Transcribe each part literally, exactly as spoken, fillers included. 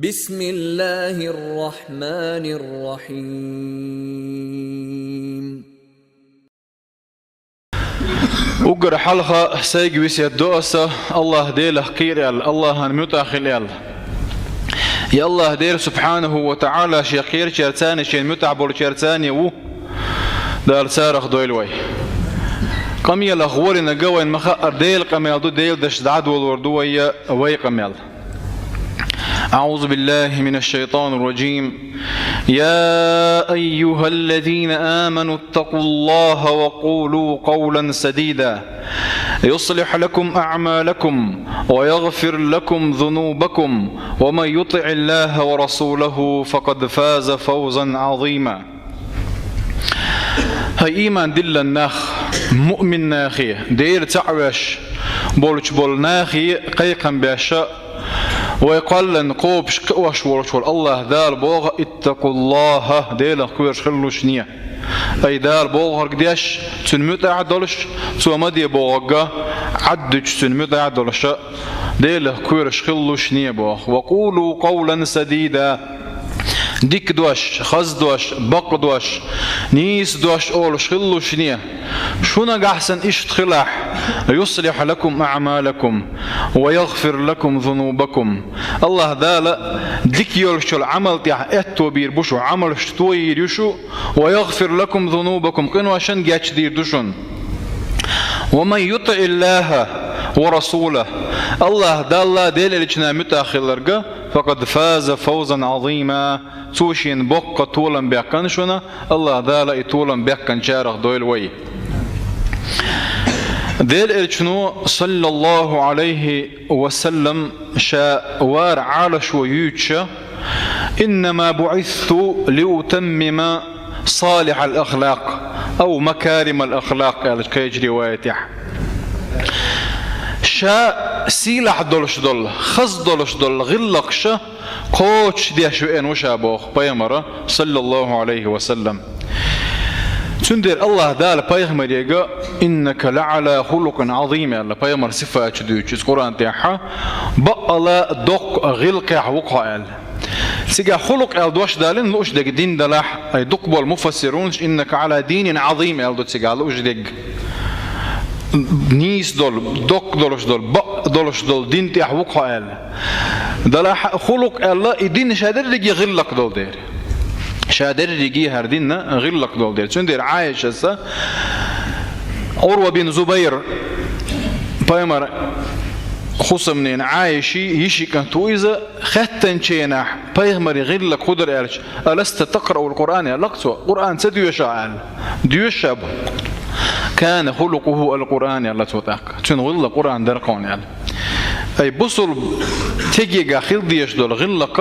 بسم الله الرحمن الرحيم. Уггар хьалха сайга весет до аса, АллахӀ Делах кхера аьлла, АллахӀан муьтӀахь хила аьлла. И АллахӀ Дела субхьанаху ва таӀала шен кхерачаьрца а, шен муьтӀахь болчаьрца а ву, Дала царах дойла вай. Къамелах гӀолла гӀо вайна ма хаъара, Делан къамел ду, Делан дашца дӀадолор ду вай, вай къамел. أعوذ بالله من الشيطان الرجيم. يا أيها الذين آمنوا اتقوا الله وقولوا قولا سديدا يصلح لكم أعمالكم ويغفر لكم ذنوبكم ومن يطع الله ورسوله فقد فاز فوزا عظيما. ХӀай ийман диллина нах, муъмин нахе, Дела цхьаъ веш болча бола нахе кхайкхам беш, вай кхоллам кхобуш кхиош волча вола АллахӀ Дала боху: «اتقوا الله», Делах кхоьруш хила лушне. Ай Дала бохург деш, Цуьнан муьтӀахь долуш, Цо ма де бохург Ӏад дуьтуш, Цуьнан муьтӀахь долуш, Делах кхоьруш хила лушне боху. «وقولوا قولا سديدا». Дика дош, хаза дош, бакъ дош, нийса дош олуш хила лушне. Шу нагахь санна иштта хилахь: «يصلح لكم أعمالكم ويغفر لكم ذنوبكم». АллахӀ Дала дика йолуш йолу Ӏамал тӀехь аьтто бийр бу шу, Ӏамалш тоийр ю шу, «ويغفر لكم ذنوبكم», къиношна гечдийр ду шуна. «ومن يطع الله ورسوله», АллахӀ Далла, Делан Элчанна муьтӀахь хилларг, «فقد فاز فوزا عظيما», цо шена боккха толам баьккхина шуна, АллахӀ Дала и толам баьккхинчарах дойла вай. Делан Элчано, саллаллаху Ӏалайхи ва саллам, ша вар Ӏалашо юьйцуш: «إنما بعثت لأتمم صالح الأخلاق أو مكارم الأخلاق», аьлла кхечу риваятехь. Ша сийлахь долуш долу, хаза долуш долу гӀиллакхаш кхочушдеш веана ву ша боху пайхамара, саллаллаху Ӏалайхи ва саллам. Цундела АллахӀ Дала пайхамарега: «إنك لعلى خلق عظيم», аьлла, пайхамар сифаташ дуьйцуш иза Къуръан тӀехь, баккъала доккха гӀиллакхехь ву-кх хьо аьлла. Цигахь хулукъ аьлла дош далийна лууш дерг дин далахь, ай дукха болу муфассирунаш: «إنك على دين عظيم», аьлла ду цигахь лууш дерг. Нийса долу, доккха долуш долу, бакъ долуш долу дин тӀехь ву-кх хьо аьлла. Далахь хулукъ аьлла, и дин ша дерриге гӀиллакх долу дела. Ша дерриге хӀара дин гӀиллакх долу дела. Цундела Ӏайшас, Ӏурва бин Зубайр, пайхамар хӀусамнин Ӏайшин йишин кӀант ву иза, хаьттинчу хенахь пайхамаран гӀиллакх хӀун дара аьлча: «ألست تقرأ القرآن؟» аьлла-кх цо. Къуръан ца доьшу ахь аьлла. Доьшу ша бу. «كان خلقه القرآن», аьлла цо тӀаккха. Цуьнан гӀиллакх Къуръан дара-кх хьуна аьлла. Ай, бусулба тегегахь хила дезаш долу гӀиллакх,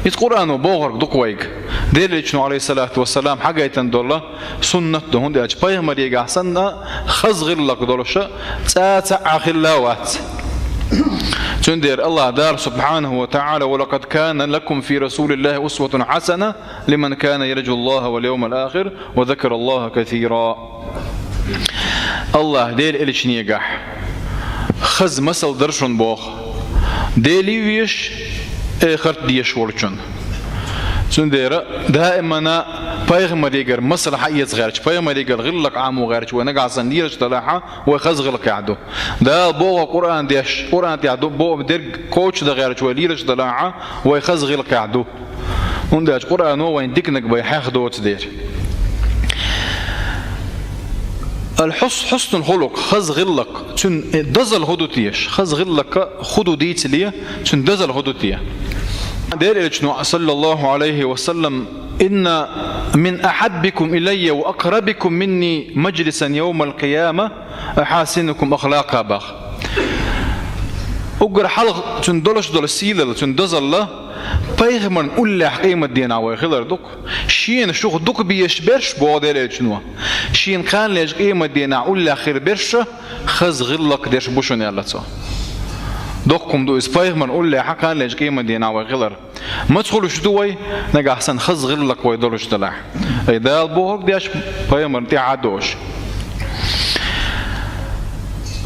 иза Къуръано бохург ду-кх вайга. Делан Элчано, Ӏалайхиссалату вассалам, хьагайтина долу суннат ду, хӀунда аьлча пайхамарегахь санна хаза гӀиллакх долуш цкъа цхьа а хилла вац. Цундела АллахӀ Дала субхьанаху ва таӀала: «ولقد كان لكم في رسول الله أسوة حسنة لمن كان يرجو الله واليوم الآخر وذكر الله كثيرا». АллахӀ Делан Элчанегахь хаза масал дара шуна боху, Деле везаш, эхарт дезаш волчун. Цундела даимана пайхамарегара масал хьаэца гӀерташ, пайхамарегара гӀиллакх Ӏамо гӀерташ вай нагахь санна лелаш далахь, вай хаза гӀиллакхехь ду. Дала бохург Къуръан деш, Къуръан тӀехь ду бохург дерг кхочушдан гӀерташ вай лелаш далахь, вай хаза гӀиллакхехь ду. ХӀунда аьлча Къуръано вайна диканиг бен хьех доцу дела. Ал-хьус-, хьуснул хулукъ, хаза гӀиллакх, цуьнан дозалла хӀун ду теша? Хаза гӀиллакх хӀун ду дийцале, цуьнан дозалла хӀун ду те? Делан Элчано, саллаллаху Ӏалайхи ва саллам: «إن من أحبكم إلي وأقربكم مني مجلسا يوم القيامة أحاسنكم أخلاقا», боху. Уггар хьалха цуьнан долуш долу сийлалла, цуьнан дозалла пайхамарна уллехь къематдийнахь вай хилар ду-кх. Шена шух дукха безаш берш, боху Делан Элчано, шена кхана лежа къематдийнахь уллехь хир берш хаза гӀиллакх дерш бу шуна, аьлла цо. Доккха хӀума ду иза, пайхамарна уллехь кхана лежа къематдийнахь вай хилар. Маца хуьлуш ду вай, нагахь санна хаза гӀиллакх вай долуш далахь? Ай Дала бохург деш, пайхамарна тӀаьхьа а доьшуш.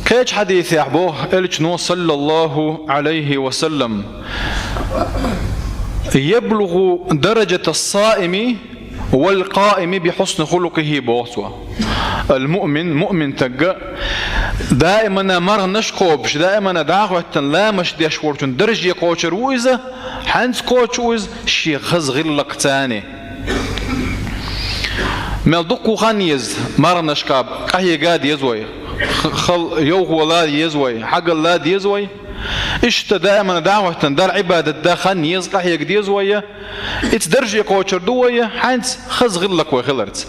Кхечу хьадисехь боху Элчано, саллаллаху Ӏалайхи ва саллам: يبلغ درجة الصائم والقائم بحسن خلقه, боху цо. Ал-муъмин, муъмин стаг даимана марханаш кхобуш, даимана дӀахӀоьттина ламазаш деш волчун дарже кхочур ву иза, хьаьнца кхочур ву иза, шен хаза гӀиллакхца. Мел дукха хан еза марханаш кхаба, къахьега деза вай, х-, хала йовхо ла еза вай, хьагалла деза вай. Иштта даимана дӀахӀоьттина Далла Ӏибадат дан хан еза, къахьега деза вай. Иза дарже кхочур ду вай, хьаьнца хаза гӀиллакх вай хиларца.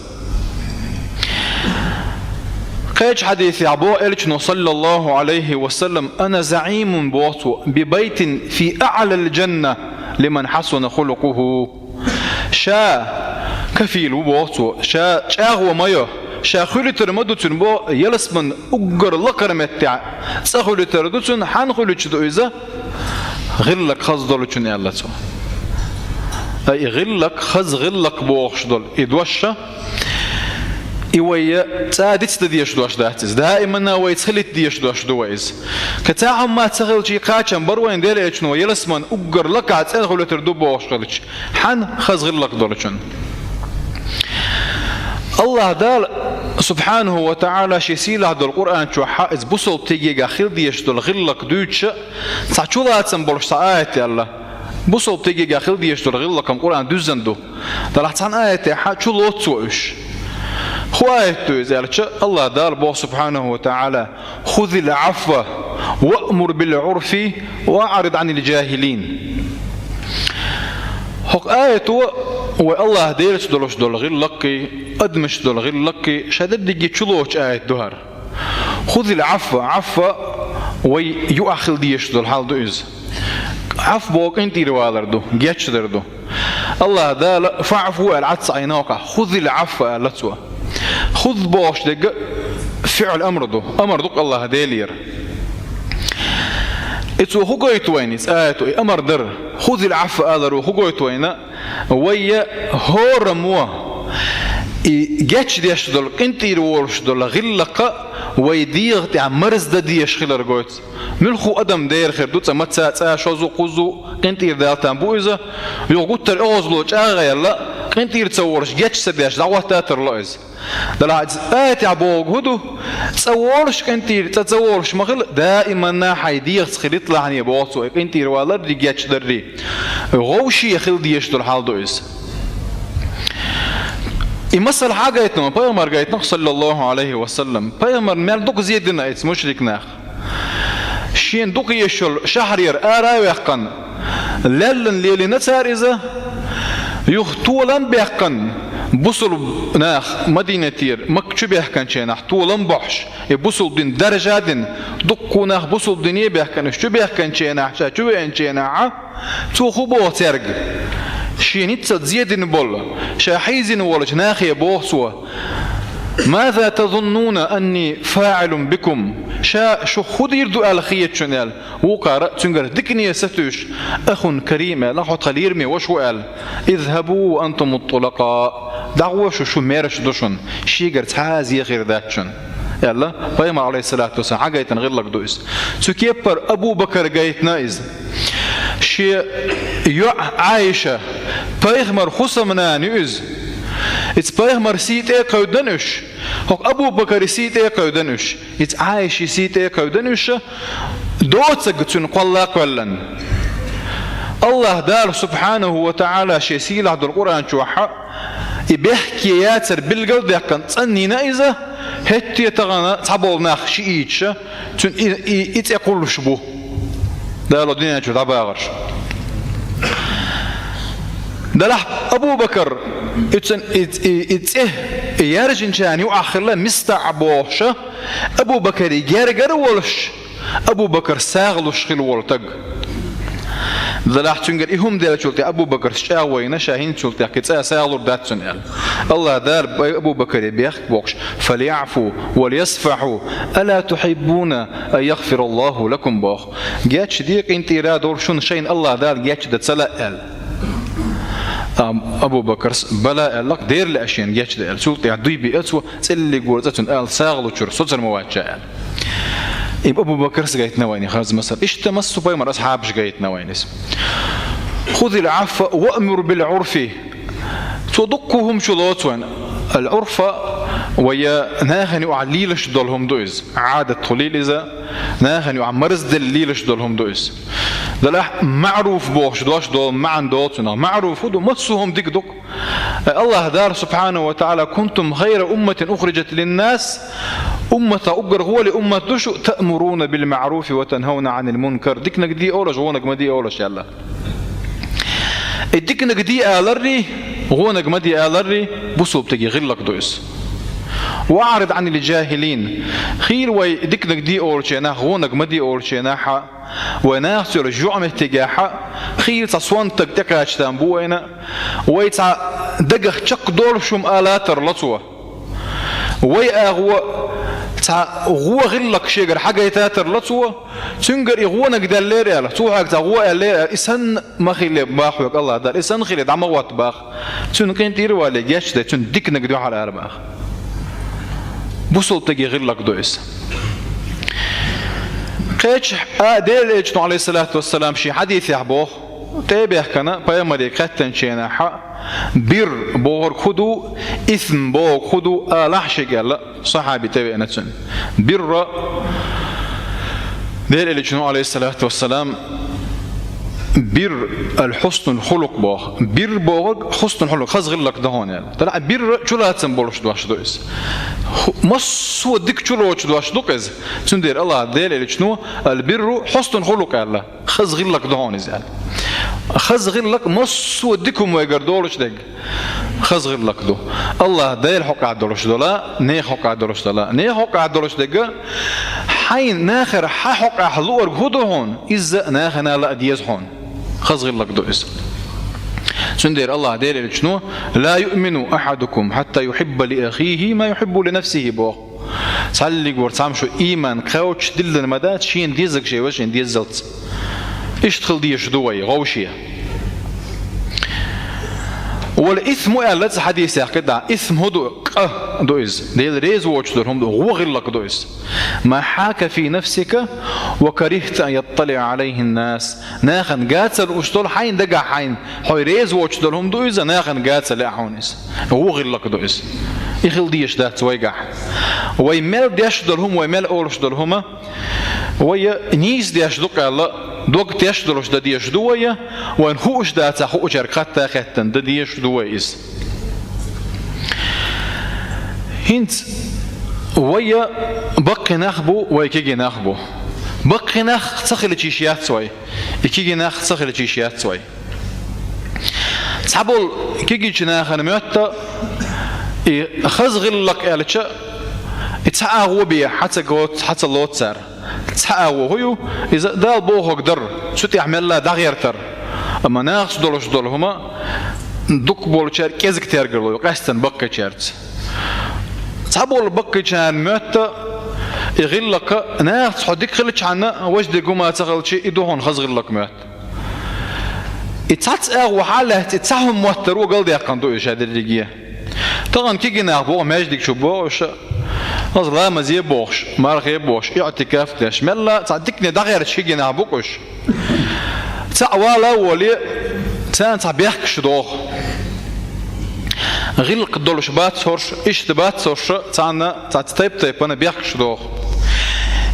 Кхечу хьадисехь боху Элчано, саллаллаху Ӏалайхи ва саллам: «أنا زعيم», боху цо, «ببيت في أعلى الجنة لمن حسن خلقه». Ша кафил ву, боху цо, ша чӀагӀо ма йо, ша хуьлуьйтур ма ду цуьнан, боху, ялсаманин уггар лакхара меттехь цӀа хуьлуьйтур ду цуьнан, хьанна хуьлуьйтуш ду иза? ГӀиллакх хаза долчун, аьлла цо. Ай, и гӀиллакх, хаза гӀиллакх бохуш долу и дош, и вай цӀа дицдан дезаш дош дац иза. Даимана вайца хилийта дезаш дош ду вай иза. Кхин цхьа хӀума ца хилча, кхачам бара вайна Делан Элчано, ялсаманин уггар лакхахь цӀа хуьлуьйтур ду бохуш хилча, хьанна? Хаза гӀиллакх долчун. АллахӀ Дала, субхьанаху ва таӀала, шен сийлахь долу Къуръан чохь иза бусалба стегехь хила дезаш долу гӀиллакх дуьйцуш, цхьа чулацам болуш цхьа аят аьлла. Бусалба стегехь хила дезаш долу гӀиллакх-м Къуръан дуьззина ду. Делахь цхьана аятехь чулоцу цо уьш. ХӀун аят ду иза аьлча, АллахӀ Дала боху, субхьанаху ва таӀала: «خذ العفو وأمر بالعرف وأعرض عن الجاهلين». ХӀокху аято вай АллахӀ Делаца долуш долу гӀиллакхий, адамашца долу гӀиллакхий ша дерриге чулоцу аят ду хӀара. «خذ العفو», Ӏаффа вай юкъахь хила дезаш долу хьал ду иза. Ӏаффа боху къинтӀера валар ду, гечдар ду. АллахӀ Дала «фаӀфу» аьлла Ӏад ца Ӏийна хӀокхахь, «خذ العفو» аьлла цо. «خذ» бохуш дерг фиӀл амр ду, амр ду-кх АллахӀ Делера. И цо хӀун гойту вайна, иза аято, и амр дар, «خذ العفو» аларо хӀун гойту вайна? Вай хӀораммо и гечдеш долу, къинтӀера волуш долу гӀиллакх вай дегӀа тӀехь марздан дезаш хилар гойту. Муьлхха адам дера хир ду, цкъа маца а, цкъа шозза а, кхузза а къинтӀера дала там бу иза. Юха гуттар а оьгӀазло чӀагӀъелла, къинтӀера ца волуш, геч ца деш, дӀахӀотта тарло иза. Делахь иза аятехь бохург хӀун ду? Цкъа волуш къинтӀера, цкъа ца волуш ма хила, даиманна хьайн дегӀаца хилийталахь, боху цо, и къинтӀера валаррий, гечдаррий. ГӀовше хила дезаш долу хьал ду иза. И масал хьан гайтина? Пайхамар гайтина, саллаллаху Ӏалайхи ва саллам. Пайхамарна мел дукха зе дина иза мушрик наха. Шена дукха езаш йолу шахьарера ара а ваьккхина, леллана лелийна цара иза, юха толам а баьккхина, бусалба нах Мадинатера Макка чу баьхкинчу хенахь толам а бохьуш, и бусалба дин даржа а дина, дуккха нах бусалба дине а баьхкина, уьш чу баьхкинчу хенахь, ша чу веанчу хенахь, цо хӀун боху цаьрга? Шена ницкъ зе дина болу, ша хьийзина волчу нахе боху цо: «ماذا تظنون أني فاعل بكم؟» Ша шух хӀун дийр ду аьлла хета шуна аьлла, вукхара а цуьнгара дикане сатуьйсуш: «أخ كريم», аьлла, хьо тхан лераме ваша ву аьлла. «اذهبوا وأنتم الطلقاء». ДӀагӀо шу, шу мераш ду шуна, шегара цхьа а зе хир дац шуна, аьлла, пайхамар, Ӏалайхиссалату вассалам, хьан гайтина гӀиллакх ду иза. Цу кеппара Абу Бакар гайтина иза. Шен йоӀ Ӏайша, пайхамар хӀусамнана ю иза. Иза пайхамар сий тӀе а кхевдина уьш, хӀокху Абу Бакари сий тӀе а кхевдина уьш. Иза Ӏайши сий тӀе а кхевдина уьш, доцург цуьнан кхолла а кхоьллина. АллахӀ Дала, субхьанаху ва таӀала, шен сийлахь долу Къуръан чохь и бехке яцар билгал а даьккхина, цӀанйина иза, хӀетте а тахана цхьаболу нах шиъиташа, цуьнан и, и, и цӀе кхуллуш бу. Дала дуьнен чу дӀабахарш. Делахь Абу Бакар, и цуьнан и, и, и цӀе, и яьржинчарна юкъахь хилла МистаӀ бохуша, Абу Бакаре гергара а волуш, Абу Бакар сагӀа луш хилла волу стаг. Делахь цуьнгара и хӀума деллачул тӀе Абу Бакарс чӀагӀо йина, ша хӀинцачул тӀе кхин цкъа а сагӀа лур дац цунна аьлла. АллахӀ Дала бай-, Абу Бакаре бехк бохуш: «فليعفوا وليصفحوا ألا تحبون أن يغفر الله لكم», боху. Гечде, къинтӀера а довла шуна, шайна АллахӀ Дала гечдан ца лаьа аьлла. Амма Абу Бакарс: «Бала», аьлла, дера лаьа шена гечдан аьлла. Цул тӀе дуй биъна цо, цӀиллиг вара цӀа цуьнан, ала сагӀа лучура соцур ма вац ша аьлла. И Абу Бакарс гайтина вайна хаза масал. Иштта массо а пайхамар асхьабаш гайтина вайна иза. خذ العفو وأمر بالعرف. Цо дуккха хӀума чулоцу вайна. Ал-Ӏурф вай нахана юкъахь лелаш долу хӀума ду иза. Ӏадат хуьлийла иза, нахана юкъахь марзделла лелаш долу хӀума ду иза. Делахь маъруф бохуш дош долу маьӀна долу цунах. Маъруф хӀун ду? Массо а хӀума дика ду-кх. Э, АллахӀа дара, субхьанаху ва таӀала: «كنتم خير أمة أخرجت للناس». Умматах уггар гӀоле уммат ду шу, «تأمرون بالمعروف وتنهون عن المنكر». Диканиг де олуш, вониг ма де олуш аьлла. И диканиг де аларрий, вониг ма де аларрий, бусулба стеган гӀиллакх ду иза. «وأعرض عن الجاهلين». Хийла вай диканиг де олучу хенахь, вониг ма де олучу хенахь, вай нахаца йолу жоьжахатигахь, хийла цхьа сонта стаг тӀекхача там бу вайна, вай цхьа дагах чекхдолуш хӀума ала тарло цо. Вай агӀо цхьа гӀо гӀиллакх шегара хьагайта тарло цо, цуьнгара и гӀонаг даьллера аьлла, цо хьоьга цхьа гӀо аьллера аьлла, и санна ма хилла боху хьоьга АллахӀа дара, и санна хилла дӀа ма гӀотта боху. Цуьнан къинтӀера вале гечдайта, цуьнан диканиг дуьхьал ара боху. Бусулба стеган гӀиллакх ду иза. Кхечахь а Делан Элчано, Ӏалайхиссалату вассалам, шен хьадисехь боху, тӀе а баьхкина, пайхамаре кхеттанчу хенахь, бирр бохург хӀун ду, исм бохург хӀун ду, алахь шега аьлла, сахьаби тӀевеана цуьнан. Бирр, Делан Элчано, Ӏалайхиссалату вассалам, бирр ал-хьуснул хулукъ боху. Бирр бохург хьуснул хулукъ, хаза гӀиллакх ду хьуна аьлла. Делахь бирр чулацам болуш дош ду иза. Ху-, массо а дика чулоцу дош ду-кх иза. Цундела АллахӀа Делан Элчано: «Ал-бирру хьуснул хулукъ», – аьлла. Хаза гӀиллакх ду хьуна иза аьлла. Хаза гӀиллакх массо а дика хӀума вайгара долуш дерг хаза гӀиллакх ду. АллахӀ Делан хьокъехь долуш дола, нехан хьокъехь долуш дола. Нехан хьокъехь долуш дерг, хьайна нахара хьан хьокъехь луург хӀун ду хьуна, иза нахана лаа деза хьуна. Хаза гӀиллакх ду иза. Цундела АллахӀа Делан Элчано: «لا يؤمن أحدكم حتى يحب لأخيه ما يحب لنفسه», – боху. Цхьаллиг вара цхьамма шу ийман кхоччуш диллина ма дац, шена дезарг шен вашина деззалц. Иштта хила дезаш ду вай, гӀовше. «Вал исму», – аьлла цхьа хьадисехь кхидӀа. Исм хӀун ду? Къа ду иза. Делан реза воцуш долу хӀума ду. ГӀо гӀиллакх ду иза. «ما حاك في نفسك وكرهت أن يطلع عليه الناس». Нахана гацалла лууш долу, хьайна дагахь хьайна, хьо реза воцуш долу хӀума ду иза, нахана гацалла лаьа хьуна иза. ГӀо гӀиллакх ду иза. И хила дезаш дац вайгахь. Вай мел деш долу хӀума, вай мел олуш долу хӀума, вай нийса деш ду-кх аьлла, дог теш долуш дан дезаш ду вай, вайна хууш дацахь, хуучаьрга хатта а хеттина дан дезаш ду вай иза. ХӀинца вай баккхий нах бу, вай кегий нах бу. Баккхий нах ца хилча йиш яц вай. И кегий нах ца хилча йиш яц вай. Цхьаболу кегийчу нахана моьтту, и хаза гӀиллакх аьлча, и цхьа агӀо бен хьан ца гоц-, хьан ца лоцу цара. Цхьа агӀо хӀун ю? Иза Дала бохург дар, цу тӀехь мелла дӀагӀертар. Амма нахаца долуш долу хӀума дукха болчаьрга кӀезиг тергало ю, къаьстина баккхийчаьрца. Цхьаболу баккхийчарна моьтту и гӀиллакх, нахаца хьо дика хилчхьана, важа дерг хӀума ца хилча, и ду хьуна хаза гӀиллакх моьтту. И цхьацца агӀо хьалаьцна, и цхьа хӀума моттаро галдаьккхина ду и ша дерриге. Тахана кегий нах боху, маьждиг чу боху уьш, хаза ламазе а бохуш, мархе а бохуш, иӀтикаф деш, мелла цхьа дикане дӀагӀерташ кегий нах бу-кх уьш. Цхьаъ вала а волий, царна цхьа бехкаш доху. ГӀиллакх долуш бац хӀорш, иштта бац хӀорш, царна цхьацца тайп-тайпана бехкаш доху.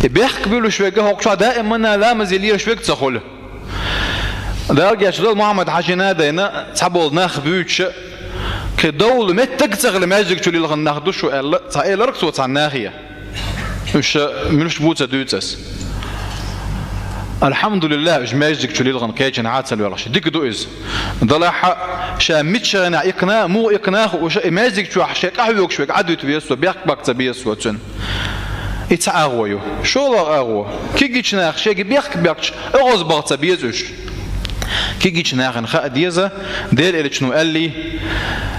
И бехк буьллуш верг, хӀокху чохь даиманна ламазе лелаш верг ца хуьлу. Дала гечдойла, Мухьаммад-Хьаьжин а дайна, цхьаболу нах буьйцуш, кхин довла меттиг а ца хилла маьждиг чу лилхина нах ду шу аьлла, цхьа элира-кх цо цхьана нахе. Уьш муьлш бу ца дуьйцу ас. АлхьамдулиллахӀ, уьш маьждиг чу лилхина кхечанхьа а ца лоьлхуш. Дика ду иза. Делахь а, ша миччахьа иккхина, муха иккхина а хууш, и маьждиг чохь шайн къахьоьгуш верг Ӏадуьту веза цо, бехк баккха ца беза цо цуьнан. И цхьа агӀо ю. ШолгӀа агӀо. Кегийчу наха шайга бехк бекхча, оьгӀаз баха ца беза уьш. Кегийчу нахана хаа деза, Делан Элчано аьллий: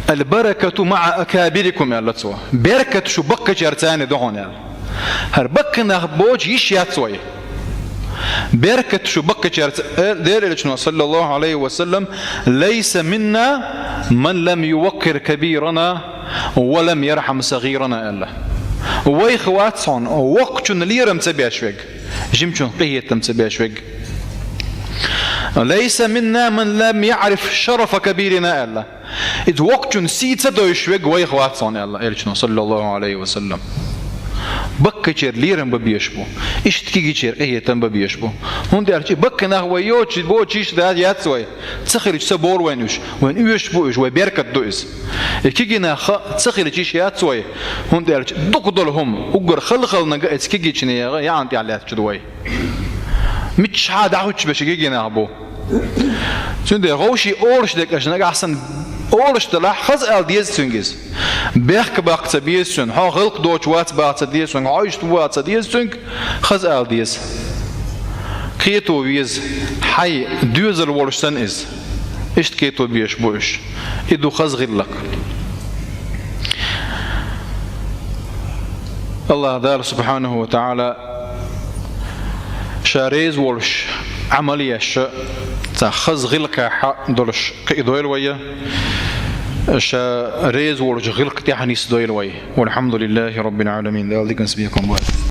«البركة مع أكابركم», – аьлла цо. Беркат шу баккхийчаьрца ду хьуна аьлла. ХӀара баккхий нах боцуш йиш яц вай. Беркат шу баккхийчаьрца, э, Делан Элчано, саллаллахӀу Ӏалайхи ва саллам: «ليس منا من لم يوقر كبيرنا ولم يرحم صغيرنا», – аьлла. Вайх вац хьуна воккхачунна лерам ца беш верг, жимачунна къинхетам ца беш верг. «Лайса минна ман лам яъриф шарафа кабирина», аьлла. Иза воккхачун сий ца дойш верг вайх вац хьона, аьлла Элчано, саллаллаху Ӏалайхи ва саллам. Баккхийчеран лерам бан безаш бу. Иштта кегийчеран къахетам бан безаш бу. ХӀунда аьлча и баккхий нах вай йоцуш, бочуш да яц вай. Ца хилча ца бора вайна уьш. Вайна оьшуш бу уьш, вай беркат ду иза. И кегий нах ца хилча йиш яц вай. ХӀунда аьлча дукха долу хӀума, уггар хала-хала нагахь а иза кегийчарна яхьанна тӀехь лаьтташ ду вай. Миччахьа дӀахӀуттуш берш кегий нах бу. Цундела вовшийн олуш дерг аша нагахь санна олуш делахь, хаза ала деза цуьнга иза. Бехк баккха ца беза цуьнан, хьо гӀиллакх доцуш вац баха ца деза цуьнга, хьо иштта ву ваха ца деза цуьнга, хаза ала деза. Кхето веза, хьайн доьзал волуш санна иза. Иштта кхето безаш бу уьш. И ду хаза гӀиллакх. АллахӀ Дала, субхьанаху ва таӀала, Ша реза волуш Ӏамал еш, цхьа хаза гӀиллакхехь долуш кхиадойла вай, Ша реза волчу гӀиллакх тӀехь нисдойла вай. Валхьамдулиллахи Раббил Ӏаламин. Дала диканца бекхам бойла.